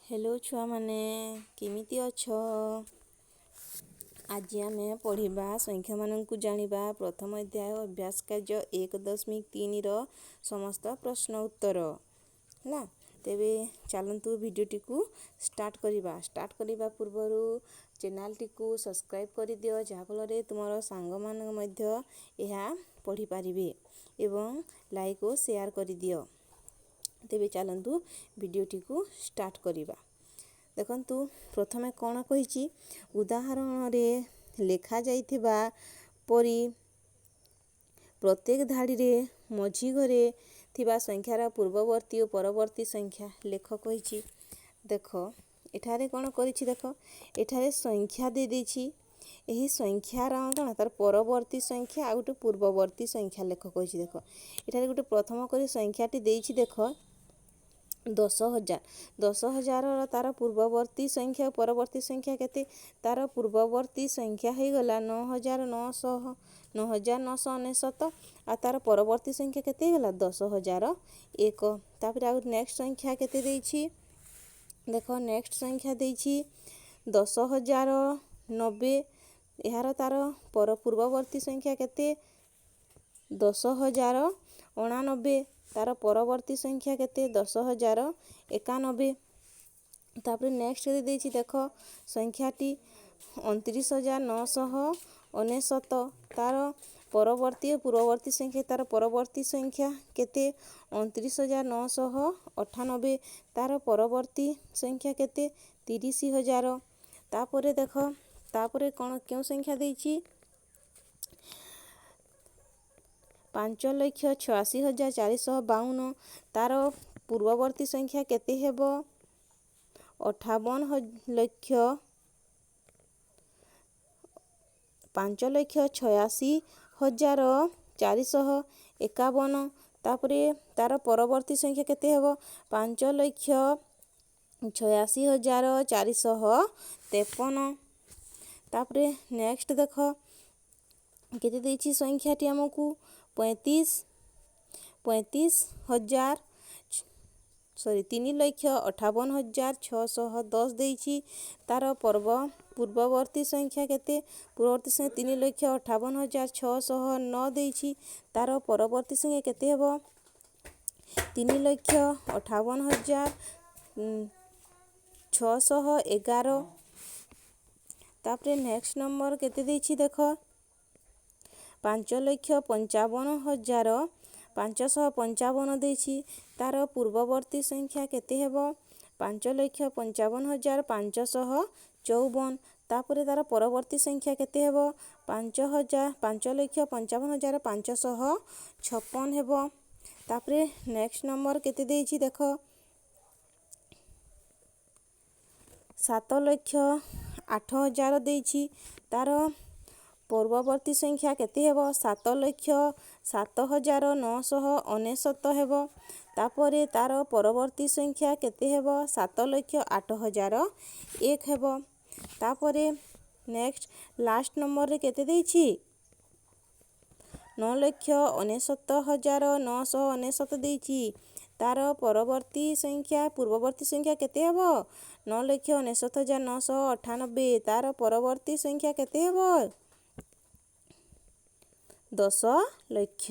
Hello ଛୁଆମାନେ, କେମିତି ଅଛ? ଆଜି ଆମେ ପଢ଼ିବା ସଂଖ୍ୟାମାନଙ୍କୁ ଜାଣିବା ପ୍ରଥମ ଅଧ୍ୟାୟ ଅଭ୍ୟାସ କାର୍ଯ୍ୟ 1.3ର ସମସ୍ତ ପ୍ରଶ୍ନ ଉତ୍ତର ହେଲା। ତେବେ ଚାଲନ୍ତୁ ଭିଡ଼ିଓଟିକୁ ଷ୍ଟାର୍ଟ କରିବା। ଷ୍ଟାର୍ଟ କରିବା ପୂର୍ବରୁ ଚ୍ୟାନେଲଟିକୁ ସବସ୍କ୍ରାଇବ୍ କରିଦିଅ, ଯାହାଫଳରେ ତୁମର ସାଙ୍ଗମାନେ ମଧ୍ୟ ଏହା ପଢ଼ିପାରିବେ, ଏବଂ ଲାଇକ୍ ଓ ସେୟାର କରିଦିଅ। ତେବେ ଚାଲନ୍ତୁ ଭିଡ଼ିଓଟିକୁ ଷ୍ଟାର୍ଟ କରିବା। ଦେଖନ୍ତୁ, ପ୍ରଥମେ କ'ଣ କହିଛି? ଉଦାହରଣରେ ଲେଖାଯାଇଥିବା ପରି ପ୍ରତ୍ୟେକ ଧାଡ଼ିରେ ମଝି ଘରେ ଥିବା ସଂଖ୍ୟାର ପୂର୍ବବର୍ତ୍ତୀ ଓ ପରବର୍ତ୍ତୀ ସଂଖ୍ୟା ଲେଖ କହିଛି। ଦେଖ, ଏଠାରେ କ'ଣ କରିଛି? ଦେଖ, ଏଠାରେ ସଂଖ୍ୟା ଦେଇଦେଇଛି। ଏହି ସଂଖ୍ୟାର କ'ଣ ତାର ପରବର୍ତ୍ତୀ ସଂଖ୍ୟା ଆଉ ଗୋଟେ ପୂର୍ବବର୍ତ୍ତୀ ସଂଖ୍ୟା ଲେଖ କହିଛି। ଦେଖ, ଏଠାରେ ଗୋଟେ ପ୍ରଥମ କରି ସଂଖ୍ୟାଟି ଦେଇଛି। ଦେଖ, 10,000। 10,000ର ତାର ପୂର୍ବବର୍ତ୍ତୀ ସଂଖ୍ୟା ଓ ପରବର୍ତ୍ତୀ ସଂଖ୍ୟା କେତେ? ତାର ପୂର୍ବବର୍ତ୍ତୀ ସଂଖ୍ୟା ହେଇଗଲା 9,900, 9,999, ଆଉ ତାର ପରବର୍ତ୍ତୀ ସଂଖ୍ୟା କେତେ ହେଇଗଲା? 10,001। ତାପରେ ଆଉ ନେକ୍ସଟ ସଂଖ୍ୟା କେତେ ଦେଇଛି? ଦେଖ, ନେକ୍ସଟ ସଂଖ୍ୟା ଦେଇଛି 10,090। ଏହାର ତାର ପୂର୍ବବର୍ତ୍ତୀ ସଂଖ୍ୟା କେତେ? 10,089। ତାର ପରବର୍ତ୍ତୀ ସଂଖ୍ୟା କେତେ? 10,091। ତାପରେ ନେକ୍ସଟ କେତେ ଦେଇଛି? ଦେଖ, ସଂଖ୍ୟାଟି 29,999। ତାର ପରବର୍ତ୍ତୀ ଓ ପୂର୍ବବର୍ତ୍ତୀ ସଂଖ୍ୟା, ତାର ପରବର୍ତ୍ତୀ ସଂଖ୍ୟା କେତେ? 29,998। ତାର ପରବର୍ତ୍ତୀ ସଂଖ୍ୟା କେତେ? 30,000। ତାପରେ ଦେଖ, ତାପରେ କ'ଣ କେଉଁ ସଂଖ୍ୟା ଦେଇଛି? 5,86,452। ତାର ପୂର୍ବବର୍ତ୍ତୀ ସଂଖ୍ୟା କେତେ ହେବ? ଅଠାବନ ଲକ୍ଷ, 5,86,451। ତାପରେ ତାର ପରବର୍ତ୍ତୀ ସଂଖ୍ୟା କେତେ ହେବ? 5,86,453। ତାପରେ ନେକ୍ସଟ ଦେଖ, କେତେ ଦେଇଛି ସଂଖ୍ୟାଟି ଆମକୁ? 35,000, ସରି, 3,58,610 ଦେଇଛି। ତାର ପର୍ବ ପୂର୍ବବର୍ତ୍ତୀ ସଂଖ୍ୟା କେତେ? ପୂର୍ବବର୍ତ୍ତୀ ସଂଖ୍ୟା 3,58,609 ଦେଇଛି। ତାର ପରବର୍ତ୍ତୀ ସଂଖ୍ୟା କେତେ ହେବ? 3,58,611। ତାପରେ ନେକ୍ସଟ ନମ୍ବର କେତେ ଦେଇଛି? ଦେଖ, 5,55,555 ଦେଇଛି। ତାର ପୂର୍ବବର୍ତ୍ତୀ ସଂଖ୍ୟା କେତେ ହେବ? 5,55,554। ତାପରେ ତାର ପରବର୍ତ୍ତୀ ସଂଖ୍ୟା କେତେ ହେବ? 5,000, 5,55,556 ହେବ। ତାପରେ ନେକ୍ସଟ ନମ୍ବର କେତେ ଦେଇଛି? ଦେଖ, 7,08,000 ଦେଇଛି। ତାର ପୂର୍ବବର୍ତ୍ତୀ ସଂଖ୍ୟା କେତେ ହେବ? 7,07,999 ହେବ। ତାପରେ ତାର ପରବର୍ତ୍ତୀ ସଂଖ୍ୟା କେତେ ହେବ? 7,08,001 ହେବ। ତାପରେ ନେକ୍ସଟ ଲାଷ୍ଟ ନମ୍ବରରେ କେତେ ଦେଇଛି? 9,99,999 ଦେଇଛି। ତାର ପରବର୍ତ୍ତୀ ସଂଖ୍ୟା, ପୂର୍ବବର୍ତ୍ତୀ ସଂଖ୍ୟା କେତେ ହେବ? 9,99,998। ତାର ପରବର୍ତ୍ତୀ ସଂଖ୍ୟା କେତେ ହେବ? 10 ଲକ୍ଷ।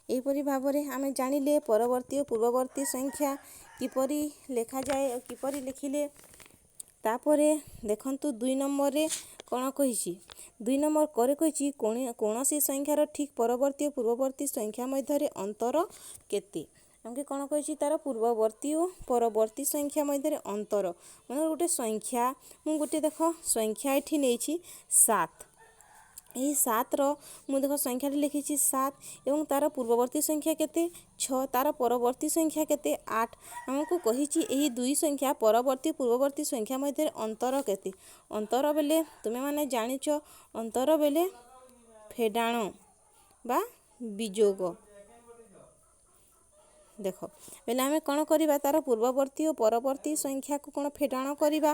ଏହିପରି ଭାବରେ ଆମେ ଜାଣିଲେ ପରବର୍ତ୍ତୀ ଓ ପୂର୍ବବର୍ତ୍ତୀ ସଂଖ୍ୟା କିପରି ଲେଖାଯାଏ ଓ କିପରି ଲେଖିଲେ। ତାପରେ ଦେଖନ୍ତୁ, 2 ନମ୍ବରରେ କ'ଣ କହିଛି? 2 ନମ୍ବର କରେ କହିଛି, କୌଣସି ସଂଖ୍ୟାର ଠିକ୍ ପରବର୍ତ୍ତୀ ଓ ପୂର୍ବବର୍ତ୍ତୀ ସଂଖ୍ୟା ମଧ୍ୟରେ ଅନ୍ତର କେତେ? ଆମକୁ କ'ଣ କହିଛି? ତାର ପୂର୍ବବର୍ତ୍ତୀ ଓ ପରବର୍ତ୍ତୀ ସଂଖ୍ୟା ମଧ୍ୟରେ ଅନ୍ତର। ମାନେ ଗୋଟେ ସଂଖ୍ୟା, ମୁଁ ଗୋଟେ ଦେଖ ସଂଖ୍ୟା ଏଠି ନେଇଛି 7। ଏହି 7ର ମୁଁ ଦେଖ ସଂଖ୍ୟାଟି ଲେଖିଛି 7, ଏବଂ ତାର ପୂର୍ବବର୍ତ୍ତୀ ସଂଖ୍ୟା କେତେ? 6। ତାର ପରବର୍ତ୍ତୀ ସଂଖ୍ୟା କେତେ? 8। ଆମକୁ କହିଛି ଏହି ଦୁଇ ସଂଖ୍ୟା ପରବର୍ତ୍ତୀ ପୂର୍ବବର୍ତ୍ତୀ ସଂଖ୍ୟା ମଧ୍ୟରେ ଅନ୍ତର କେତେ? ଅନ୍ତର ବେଲେ ତୁମେମାନେ ଜାଣିଛ, ଅନ୍ତର ବେଲେ ଫେଡ଼ାଣ ବା ବିଯୋଗ। ଦେଖ, ବେଲେ ଆମେ କ'ଣ କରିବା? ତାର ପୂର୍ବବର୍ତ୍ତୀ ଓ ପରବର୍ତ୍ତୀ ସଂଖ୍ୟାକୁ କ'ଣ ଫେଡ଼ାଣ କରିବା।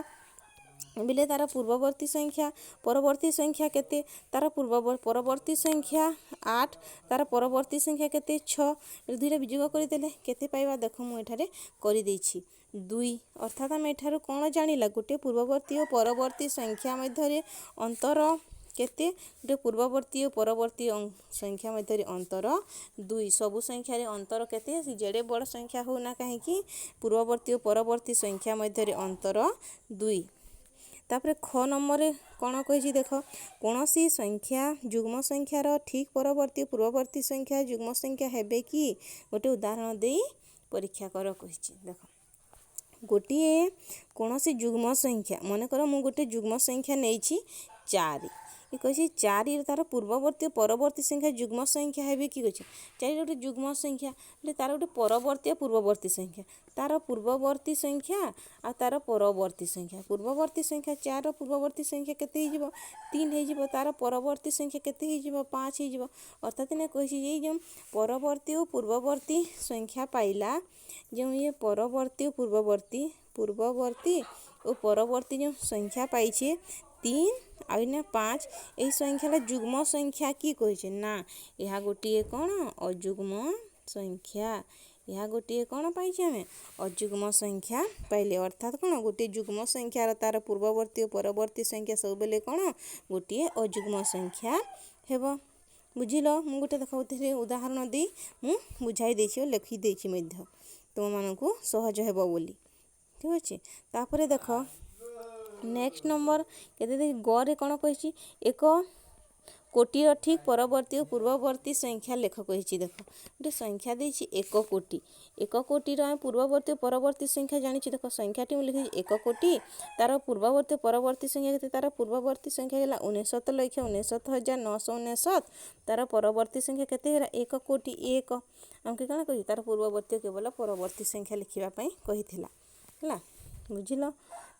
ବୋଲେ ତା'ର ପୂର୍ବବର୍ତ୍ତୀ ସଂଖ୍ୟା ପରବର୍ତ୍ତୀ ସଂଖ୍ୟା କେତେ? ତା'ର ପୂର୍ବ ପରବର୍ତ୍ତୀ ସଂଖ୍ୟା 8, ତା'ର ପରବର୍ତ୍ତୀ ସଂଖ୍ୟା କେତେ? 6। ଦୁଇଟା ବିଯୋଗ କରିଦେଲେ କେତେ ପାଇବା? ଦେଖ, ମୁଁ ଏଠାରେ କରିଦେଇଛି 2। ଅର୍ଥାତ୍ ଆମେ ଏଠାରୁ କ'ଣ ଜାଣିଲା? ଗୋଟିଏ ପୂର୍ବବର୍ତ୍ତୀ ଓ ପରବର୍ତ୍ତୀ ସଂଖ୍ୟା ମଧ୍ୟରେ ଅନ୍ତର କେତେ? ଗୋଟେ ପୂର୍ବବର୍ତ୍ତୀ ଓ ପରବର୍ତ୍ତୀ ସଂଖ୍ୟା ମଧ୍ୟରେ ଅନ୍ତର 2। ସବୁ ସଂଖ୍ୟାରେ ଅନ୍ତର କେତେ? ଯେଡ଼େ ବଡ଼ ସଂଖ୍ୟା ହେଉ ନା କାହିଁକି, ପୂର୍ବବର୍ତ୍ତୀ ଓ ପରବର୍ତ୍ତୀ ସଂଖ୍ୟା ମଧ୍ୟରେ ଅନ୍ତର 2। ତାପରେ ଖ ନମ୍ବରରେ କ'ଣ କହିଛି ଦେଖ। କୌଣସି ସଂଖ୍ୟା ଯୁଗ୍ମ ସଂଖ୍ୟାର ଠିକ୍ ପରବର୍ତ୍ତୀ ପୂର୍ବବର୍ତ୍ତୀ ସଂଖ୍ୟା ଯୁଗ୍ମ ସଂଖ୍ୟା ହେବେ କି? ଗୋଟେ ଉଦାହରଣ ଦେଇ ପରୀକ୍ଷା କର କହିଛି। ଦେଖ, ଗୋଟିଏ କୌଣସି ଯୁଗ୍ମ ସଂଖ୍ୟା, ମନେକର ମୁଁ ଗୋଟେ ଯୁଗ୍ମ ସଂଖ୍ୟା ନେଇଛି 4। ଏ କହିଛି 4 ତା'ର ପୂର୍ବବର୍ତ୍ତୀ ପରବର୍ତ୍ତୀ ସଂଖ୍ୟା ଯୁଗ୍ମ ସଂଖ୍ୟା ହେବେ କି କହିଛି। 4 ଗୋଟେ ଯୁଗ୍ମ ସଂଖ୍ୟା ହେଲେ ତା'ର ଗୋଟେ ପରବର୍ତ୍ତୀ ପୂର୍ବବର୍ତ୍ତୀ ସଂଖ୍ୟା, ତା'ର ପୂର୍ବବର୍ତ୍ତୀ ସଂଖ୍ୟା ଆଉ ତା'ର ପରବର୍ତ୍ତୀ ସଂଖ୍ୟା। ପୂର୍ବବର୍ତ୍ତୀ ସଂଖ୍ୟା 4ର ପୂର୍ବବର୍ତ୍ତୀ ସଂଖ୍ୟା କେତେ ହେଇଯିବ? 3 ହେଇଯିବ। ତା'ର ପରବର୍ତ୍ତୀ ସଂଖ୍ୟା କେତେ ହେଇଯିବ? 5 ହେଇଯିବ। ଅର୍ଥାତ୍ ଏଇନା କହିଛି ଏଇ ଯେଉଁ ପରବର୍ତ୍ତୀ ଓ ପୂର୍ବବର୍ତ୍ତୀ ସଂଖ୍ୟା ପାଇଲା, ଯେଉଁ ଇଏ ପରବର୍ତ୍ତୀ ଓ ପୂର୍ବବର୍ତ୍ତୀ, ପୂର୍ବବର୍ତ୍ତୀ ଓ ପରବର୍ତ୍ତୀ ଯେଉଁ ସଂଖ୍ୟା ପାଇଛେ 3 ଆଉ ଏଇନା 5, ଏହି ସଂଖ୍ୟାଟା ଯୁଗ୍ମ ସଂଖ୍ୟା କି କହିଛେ? ନା, ଏହା ଗୋଟିଏ କ'ଣ? ଅଯୁଗ୍ମ ସଂଖ୍ୟା। ଏହା ଗୋଟିଏ କ'ଣ ପାଇଛେ ଆମେ? ଅଯୁଗ୍ମ ସଂଖ୍ୟା ପାଇଲେ। ଅର୍ଥାତ୍ କ'ଣ? ଗୋଟିଏ ଯୁଗ୍ମ ସଂଖ୍ୟାର ତା'ର ପୂର୍ବବର୍ତ୍ତୀ ଓ ପରବର୍ତ୍ତୀ ସଂଖ୍ୟା ସବୁବେଳେ କ'ଣ? ଗୋଟିଏ ଅଯୁଗ୍ମ ସଂଖ୍ୟା ହେବ। ବୁଝିଲ? ମୁଁ ଗୋଟେ ଦେଖ ଉଦାହରଣ ଦେଇ ମୁଁ ବୁଝାଇ ଦେଇଛି ଓ ଲେଖିଦେଇଛି ମଧ୍ୟ ତୁମମାନଙ୍କୁ ସହଜ ହେବ ବୋଲି। ଠିକ୍ ଅଛି। ତାପରେ ଦେଖ ନେକ୍ସଟ ନମ୍ବର କେତେ? ଗରେ କ'ଣ କହିଛି? 1 କୋଟିର ଠିକ୍ ପରବର୍ତ୍ତୀ ଓ ପୂର୍ବବର୍ତ୍ତୀ ସଂଖ୍ୟା ଲେଖ କହିଛି। ଦେଖ, ଗୋଟେ ସଂଖ୍ୟା ଦେଇଛି 1 କୋଟି। 1 କୋଟିର ଆମେ ପୂର୍ବବର୍ତ୍ତୀ ଓ ପରବର୍ତ୍ତୀ ସଂଖ୍ୟା ଜାଣିଛୁ। ଦେଖ, ସଂଖ୍ୟାଟି ମୁଁ ଲେଖିଛି 1 କୋଟି, ତା'ର ପୂର୍ବବର୍ତ୍ତୀ ପରବର୍ତ୍ତୀ ସଂଖ୍ୟା କେତେ? ତା'ର ପୂର୍ବବର୍ତ୍ତୀ ସଂଖ୍ୟା ହେଲା 99,99,999। ତା'ର ପରବର୍ତ୍ତୀ ସଂଖ୍ୟା କେତେ ହେଲା? 1 କୋଟି 1। ଆମକୁ କ'ଣ କହିଛି? ତା'ର ପୂର୍ବବର୍ତ୍ତୀ କେବଳ ପରବର୍ତ୍ତୀ ସଂଖ୍ୟା ଲେଖିବା ପାଇଁ କହିଥିଲା। ହେଲା, ବୁଝିଲ?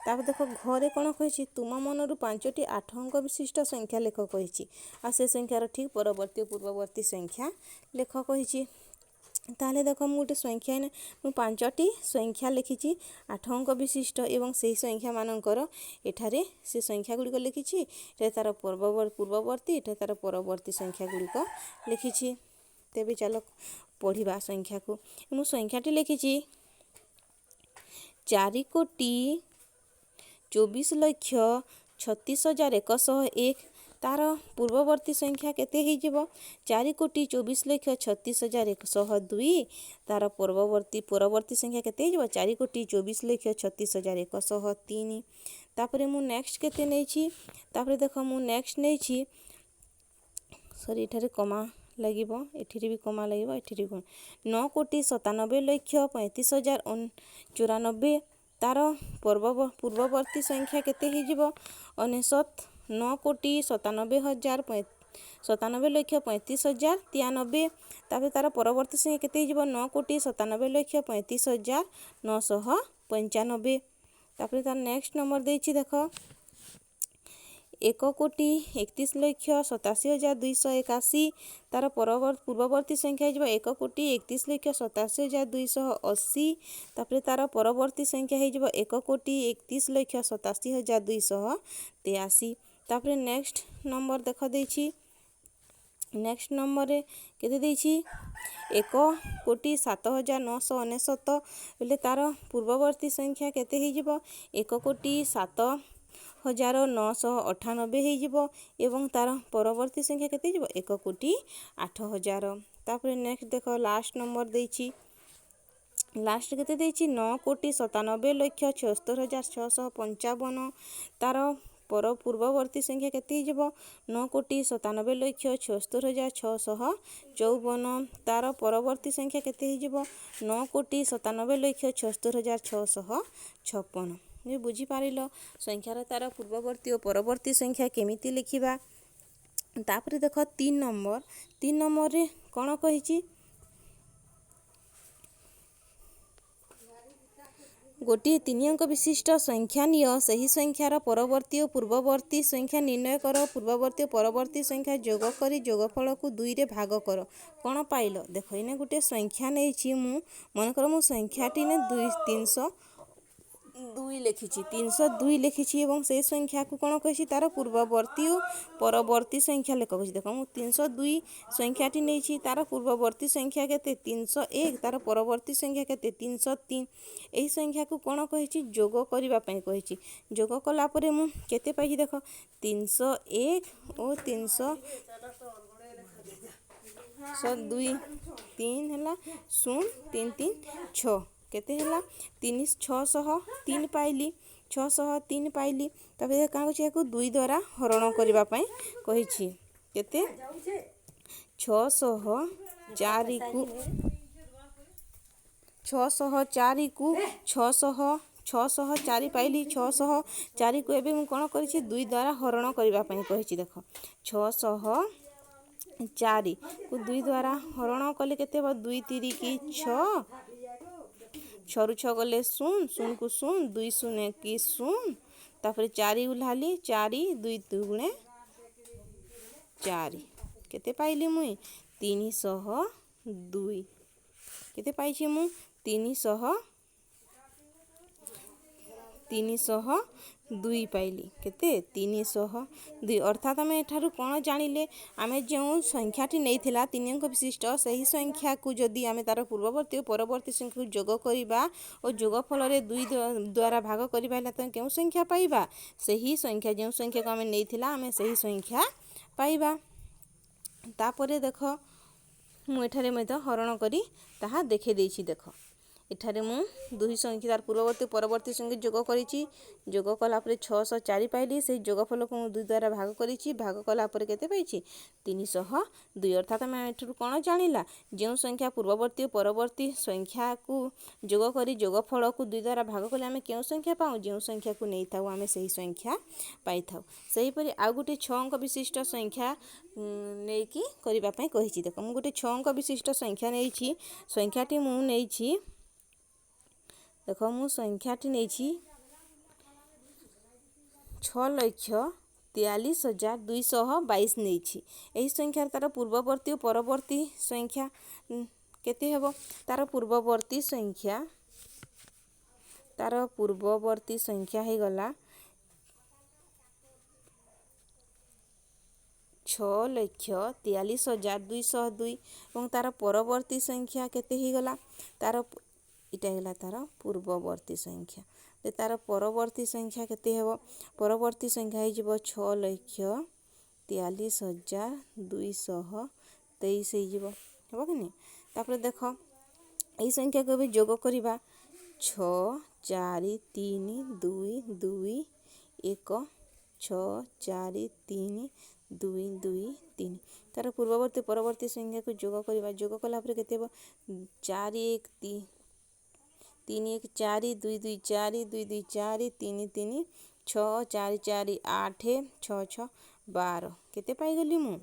ତାପରେ ଦେଖ ଘରେ କ'ଣ କହିଛି। ତୁମ ମନରୁ 5ଟି 8 ଅଙ୍କ ବିଶିଷ୍ଟ ସଂଖ୍ୟା ଲେଖ କହିଛି, ଆଉ ସେ ସଂଖ୍ୟାର ଠିକ୍ ପରବର୍ତ୍ତୀ ପୂର୍ବବର୍ତ୍ତୀ ସଂଖ୍ୟା ଲେଖ କହିଛି। ତାହେଲେ ଦେଖ, ମୁଁ ଗୋଟେ ସଂଖ୍ୟା, ମୁଁ 5ଟି ସଂଖ୍ୟା ଲେଖିଛି 8 ଅଙ୍କ ବିଶିଷ୍ଟ, ଏବଂ ସେହି ସଂଖ୍ୟାମାନଙ୍କର ଏଠାରେ ସେ ସଂଖ୍ୟା ଗୁଡ଼ିକ ଲେଖିଛି। ଏଠାରେ ତା'ର ପୂର୍ବବର୍ତ୍ତୀ, ଏଠାରେ ତା'ର ପରବର୍ତ୍ତୀ ସଂଖ୍ୟା ଗୁଡ଼ିକ ଲେଖିଛି। ତେବେ ଚାଲ ପଢ଼ିବା ସଂଖ୍ୟାକୁ। ମୁଁ ସଂଖ୍ୟାଟି ଲେଖିଛି 4 କୋଟି 24 ଲକ୍ଷ 36 ହଜାର 101। ତା'ର ପୂର୍ବବର୍ତ୍ତୀ ସଂଖ୍ୟା କେତେ ହେଇଯିବ? 4 କୋଟି 24 ଲକ୍ଷ 36 ହଜାର 102। ତା'ର ପରବର୍ତ୍ତୀ ସଂଖ୍ୟା କେତେ ହେଇଯିବ? 4 କୋଟି 24 ଲକ୍ଷ 36 ହଜାର 103। ତାପରେ ମୁଁ ନେକ୍ସଟ କେତେ ନେଇଛି? ତାପରେ ଦେଖ, ମୁଁ ନେକ୍ସଟ ନେଇଛି, ସରି, ଏଠାରେ କମା ଲାଗିବ, ଏଠିରେ ବି କମା ଲାଗିବ, ଏଠିରେ ବି। 9 କୋଟି 97 ଲକ୍ଷ 35 ହଜାର 94। ତା'ର ପୂର୍ବବର୍ତ୍ତୀ ସଂଖ୍ୟା କେତେ ହେଇଯିବ? 99, 9 କୋଟି 97 ହଜାର 97 ଲକ୍ଷ 35 ହଜାର 93। ତାପରେ ତା'ର ପରବର୍ତ୍ତୀ ସଂଖ୍ୟା କେତେ ହେଇଯିବ? 9 କୋଟି 97 ଲକ୍ଷ 35 ହଜାର 995। ତାପରେ ତା'ର ନେକ୍ସଟ ନମ୍ବର ଦେଇଛି ଦେଖ, 1 କୋଟି 31 ଲକ୍ଷ 87 ହଜାର 281। ତା'ର ପୂର୍ବବର୍ତ୍ତୀ ସଂଖ୍ୟା ହେଇଯିବ 1 କୋଟି 31 ଲକ୍ଷ 87 ହଜାର 280। ତାପରେ ତା'ର ପରବର୍ତ୍ତୀ ସଂଖ୍ୟା ହେଇଯିବ 1 କୋଟି 31 ଲକ୍ଷ 87 ହଜାର 283। ତାପରେ ନେକ୍ସଟ ନମ୍ବର ଦେଖ ଦେଇଛି। ନେକ୍ସଟ ନମ୍ବରରେ କେତେ ଦେଇଛି? 1 କୋଟି 7 ହଜାର 999 ବୋଲେ ତା'ର ପୂର୍ବବର୍ତ୍ତୀ ସଂଖ୍ୟା କେତେ ହେଇଯିବ? 1 କୋଟି 7 ହଜାର 998 ହେଇଯିବ, ଏବଂ ତା'ର ପରବର୍ତ୍ତୀ ସଂଖ୍ୟା କେତେ ହେଇଯିବ? 1 କୋଟି 8 ହଜାର। ତାପରେ ନେକ୍ସଟ ଦେଖ, ଲାଷ୍ଟ ନମ୍ବର ଦେଇଛି। ଲାଷ୍ଟ କେତେ ଦେଇଛି? 9 କୋଟି 97 ଲକ୍ଷ 76 ହଜାର 655। ତା'ର ପୂର୍ବବର୍ତ୍ତୀ ସଂଖ୍ୟା କେତେ ହେଇଯିବ? 9 କୋଟି 97 ଲକ୍ଷ 76 ହଜାର 654। ତା'ର ପରବର୍ତ୍ତୀ ସଂଖ୍ୟା କେତେ ହେଇଯିବ? 9 କୋଟି 97 ଲକ୍ଷ 76 ହଜାର 656। ବୁଝିପାରିଲ ସଂଖ୍ୟାର ତା'ର ପୂର୍ବବର୍ତ୍ତୀ ଓ ପରବର୍ତ୍ତୀ ସଂଖ୍ୟା କେମିତି ଲେଖିବା? ତାପରେ ଦେଖ 3 ନମ୍ବର। 3 ନମ୍ବରରେ କ'ଣ କହିଛି? ଗୋଟିଏ 3 ଅଙ୍କ ବିଶିଷ୍ଟ ସଂଖ୍ୟା ନିଅ, ସେହି ସଂଖ୍ୟାର ପରବର୍ତ୍ତୀ ଓ ପୂର୍ବବର୍ତ୍ତୀ ସଂଖ୍ୟା ନିର୍ଣ୍ଣୟ କର। ପୂର୍ବବର୍ତ୍ତୀ ଓ ପରବର୍ତ୍ତୀ ସଂଖ୍ୟା ଯୋଗ କରି ଯୋଗଫଳକୁ 2ରେ ଭାଗ କର। କ'ଣ ପାଇଲ? ଦେଖ, ଏଇନେ ଗୋଟିଏ ସଂଖ୍ୟା ନେଇଛି ମୁଁ। ମନେକର ମୁଁ ସଂଖ୍ୟାଟି ନେ 2, 300 ଦୁଇ ଲେଖିଛି, 302 ଲେଖିଛି ଏବଂ ସେଇ ସଂଖ୍ୟାକୁ କ'ଣ କହିଛି? ତା'ର ପୂର୍ବବର୍ତ୍ତୀ ଓ ପରବର୍ତ୍ତୀ ସଂଖ୍ୟା ଲେଖ କହିଛି। ଦେଖ, ମୁଁ 302 ସଂଖ୍ୟାଟି ନେଇଛି। ତା'ର ପୂର୍ବବର୍ତ୍ତୀ ସଂଖ୍ୟା କେତେ? 301। ତା'ର ପରବର୍ତ୍ତୀ ସଂଖ୍ୟା କେତେ? 303। ଏହି ସଂଖ୍ୟାକୁ କ'ଣ କହିଛି? ଯୋଗ କରିବା ପାଇଁ କହିଛି। ଯୋଗ କଲା ପରେ ମୁଁ କେତେ ପାଇଛି ଦେଖ। 301 ଓ 302, 3 ହେଲା 0, 3 3 6, କେତେ ହେଲା? 3 603 ପାଇଲି, 603 ପାଇଲି। ତାପରେ କାଁ କହୁଛି? ଏହାକୁ 2 ଦ୍ୱାରା ହରଣ କରିବା ପାଇଁ କହିଛି। କେତେ? 604କୁ, 604କୁ 604 ପାଇଲି। 604କୁ ଏବେ ମୁଁ କ'ଣ କରିଛି? 2 ଦ୍ୱାରା ହରଣ କରିବା ପାଇଁ କହିଛି। ଦେଖ, 604କୁ 2 ଦ୍ୱାରା ହରଣ କଲେ କେତେ ହେବ? 2 ତିରିକି 6, 6ରୁ 6 ଗଲେ 0, 0କୁ 0, 2 0 କି 0। ତାପରେ 4 ଉହ୍ଲାଲି, 4, 2 ଦୁଗୁଣେ 4। କେତେ ପାଇଲି ମୁଇଁ? 302। କେତେ ପାଇଛି ମୁଁ? 302 ପାଇଲି। କେତେ? 302। ଅର୍ଥାତ୍ ଆମେ ଏଠାରୁ କ'ଣ ଜାଣିଲେ? ଆମେ ଯେଉଁ ସଂଖ୍ୟାଟି ନେଇଥିଲା 3 ଅଙ୍କ ବିଶିଷ୍ଟ, ସେହି ସଂଖ୍ୟାକୁ ଯଦି ଆମେ ତା'ର ପୂର୍ବବର୍ତ୍ତୀ ଓ ପରବର୍ତ୍ତୀ ସଂଖ୍ୟାକୁ ଯୋଗ କରିବା ଓ ଯୋଗଫଳରେ 2 ଦ୍ୱାରା ଭାଗ କରିବା ହେଲେ ତ କେଉଁ ସଂଖ୍ୟା ପାଇବା? ସେହି ସଂଖ୍ୟା, ଯେଉଁ ସଂଖ୍ୟାକୁ ଆମେ ନେଇଥିଲା, ଆମେ ସେହି ସଂଖ୍ୟା ପାଇବା। ତାପରେ ଦେଖ, ମୁଁ ଏଠାରେ ମଧ୍ୟ ହରଣ କରି ତାହା ଦେଖାଇ ଦେଇଛି। ଦେଖ, ଏଠାରେ ମୁଁ ଦୁଇ ସଂଖ୍ୟା ତାର ପୂର୍ବବର୍ତ୍ତୀ ପରବର୍ତ୍ତୀ ସଂଖ୍ୟା ଯୋଗ କରିଛି। ଯୋଗ କଲା ପରେ 604 ପାଇଲି। ସେଇ ଯୋଗଫଳକୁ ମୁଁ 2 ଦ୍ୱାରା ଭାଗ କରିଛି। ଭାଗ କଲା ପରେ କେତେ ପାଇଛି? 302। ଅର୍ଥାତ୍ ଆମେ ଏଠାରୁ କ'ଣ ଜାଣିଲା? ଯେଉଁ ସଂଖ୍ୟା ପୂର୍ବବର୍ତ୍ତୀ ଓ ପରବର୍ତ୍ତୀ ସଂଖ୍ୟାକୁ ଯୋଗ କରି ଯୋଗଫଳକୁ 2 ଦ୍ୱାରା ଭାଗ କଲେ ଆମେ କେଉଁ ସଂଖ୍ୟା ପାଉ? ଯେଉଁ ସଂଖ୍ୟାକୁ ନେଇଥାଉ ଆମେ ସେହି ସଂଖ୍ୟା ପାଇଥାଉ। ସେହିପରି ଆଉ ଗୋଟେ 6 ଅଙ୍କ ବିଶିଷ୍ଟ ସଂଖ୍ୟା ନେଇକି କରିବା ପାଇଁ କହିଛି। ଦେଖ, ମୁଁ ଗୋଟେ 6 ଅଙ୍କ ବିଶିଷ୍ଟ ସଂଖ୍ୟା ନେଇଛି। ସଂଖ୍ୟାଟି ମୁଁ ନେଇଛି, ଦେଖ, ମୁଁ ସଂଖ୍ୟାଟି ନେଇଛି 6,43,222 ନେଇଛି। ଏହି ସଂଖ୍ୟାର ତା'ର ପୂର୍ବବର୍ତ୍ତୀ ଓ ପରବର୍ତ୍ତୀ ସଂଖ୍ୟା କେତେ ହେବ? ତା'ର ପୂର୍ବବର୍ତ୍ତୀ ସଂଖ୍ୟା, ତା'ର ପୂର୍ବବର୍ତ୍ତୀ ସଂଖ୍ୟା ହେଇଗଲା 6,43,202 ଏବଂ ତା'ର ପରବର୍ତ୍ତୀ ସଂଖ୍ୟା କେତେ ହେଇଗଲା? ତା'ର ଏଇଟା ହେଇଗଲା ତା'ର ପୂର୍ବବର୍ତ୍ତୀ ସଂଖ୍ୟା। ତା'ର ପରବର୍ତ୍ତୀ ସଂଖ୍ୟା କେତେ ହେବ? ପରବର୍ତ୍ତୀ ସଂଖ୍ୟା ହେଇଯିବ 6,43,223 ହେଇଯିବ, ହେବ କି ନାହିଁ? ତାପରେ ଦେଖ, ଏହି ସଂଖ୍ୟାକୁ ଏବେ ଯୋଗ କରିବା। 6 4 3 2 2 1, 6 4 3 2 2 3। ତା'ର ପୂର୍ବବର୍ତ୍ତୀ ପରବର୍ତ୍ତୀ ସଂଖ୍ୟାକୁ ଯୋଗ କରିବା। ଯୋଗ କଲା ପରେ କେତେ ହେବ? 4 1 3 1 4, 2 2 4, 2 2 4, 3 3 6, 4 4 8, 6 6 12। କେତେ ପାଇଗଲି ମୁଁ?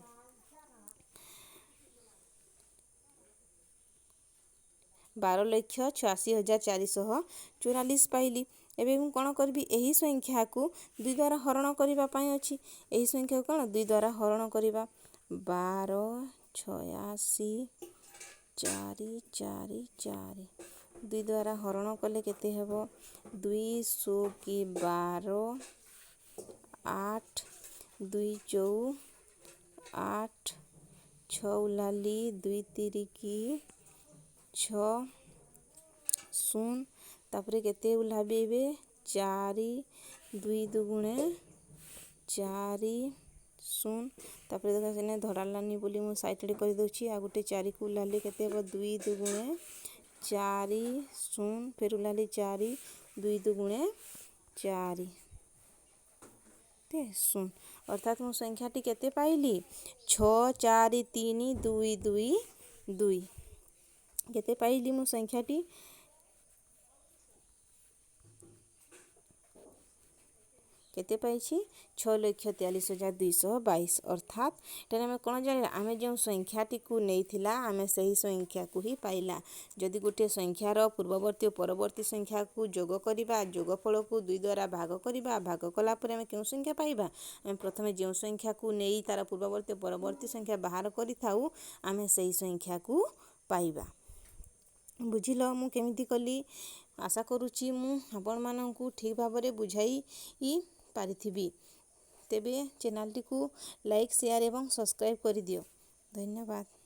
12,86,444 ପାଇଲି। ଏବେ ମୁଁ କ'ଣ କରିବି? ଏହି ସଂଖ୍ୟାକୁ 2 ଦ୍ୱାରା ହରଣ କରିବା ପାଇଁ ଅଛି। ଏହି ସଂଖ୍ୟାକୁ କ'ଣ 2 ଦ୍ୱାରା ହରଣ କରିବା? 12 86 4 4 4, 2 ଦ୍ୱାରା ହରଣ କଲେ କେତେ ହେବ? 2 କି 12, 8, 2 ଚଉ 8, 6 ଉଲାଲି, 2 ତିରିକି 6, 0। ତାପରେ କେତେ ଉହ୍ଲାବି ଏବେ? 4, 2 ଦୁଗୁଣେ 4, 0। ତାପରେ ଦେଖ, ସେନେ ଧରାଲାନି ବୋଲି ମୁଁ ସାଇଡ଼୍ କରିଦେଉଛି। ଆଉ ଗୋଟେ 4କୁ ଉହ୍ଲାଲି କେତେ ହେବ? 2 ଦୁଗୁଣେ 4, 0। ଫେର ଉହ୍ଲାଲି 4, 2 ଦୁଗୁଣେ 4, 0। ଅର୍ଥାତ୍ ମୁଁ ସଂଖ୍ୟାଟି କେତେ ପାଇଲି? 6 4 3 2 2 2। କେତେ ପାଇଲି ମୁଁ ସଂଖ୍ୟାଟି? କେତେ ପାଇଛି? 6,43,222। ଅର୍ଥାତ୍ ଏଠାରେ ଆମେ କ'ଣ ଜାଣିଲା? ଆମେ ଯେଉଁ ସଂଖ୍ୟାଟିକୁ ନେଇଥିଲା ଆମେ ସେହି ସଂଖ୍ୟାକୁ ହିଁ ପାଇଲା। ଯଦି ଗୋଟିଏ ସଂଖ୍ୟାର ପୂର୍ବବର୍ତ୍ତୀ ଓ ପରବର୍ତ୍ତୀ ସଂଖ୍ୟାକୁ ଯୋଗ କରିବା, ଯୋଗଫଳକୁ 2 ଦ୍ୱାରା ଭାଗ କରିବା, ଭାଗ କଲା ପରେ ଆମେ କେଉଁ ସଂଖ୍ୟା ପାଇବା? ଆମେ ପ୍ରଥମେ ଯେଉଁ ସଂଖ୍ୟାକୁ ନେଇ ତା'ର ପୂର୍ବବର୍ତ୍ତୀ ଓ ପରବର୍ତ୍ତୀ ସଂଖ୍ୟା ବାହାର କରିଥାଉ, ଆମେ ସେହି ସଂଖ୍ୟାକୁ ପାଇବା। ବୁଝିଲ ମୁଁ କେମିତି କଲି? ଆଶା କରୁଛି ମୁଁ ଆପଣମାନଙ୍କୁ ଠିକ୍ ଭାବରେ ବୁଝାଇ ପାରିଥିବି। ତେବେ ଚ୍ୟାନେଲ୍ଟିକୁ ଲାଇକ୍, ସେୟାର ଏବଂ ସବସ୍କ୍ରାଇବ୍ କରିଦିଅ। ଧନ୍ୟବାଦ।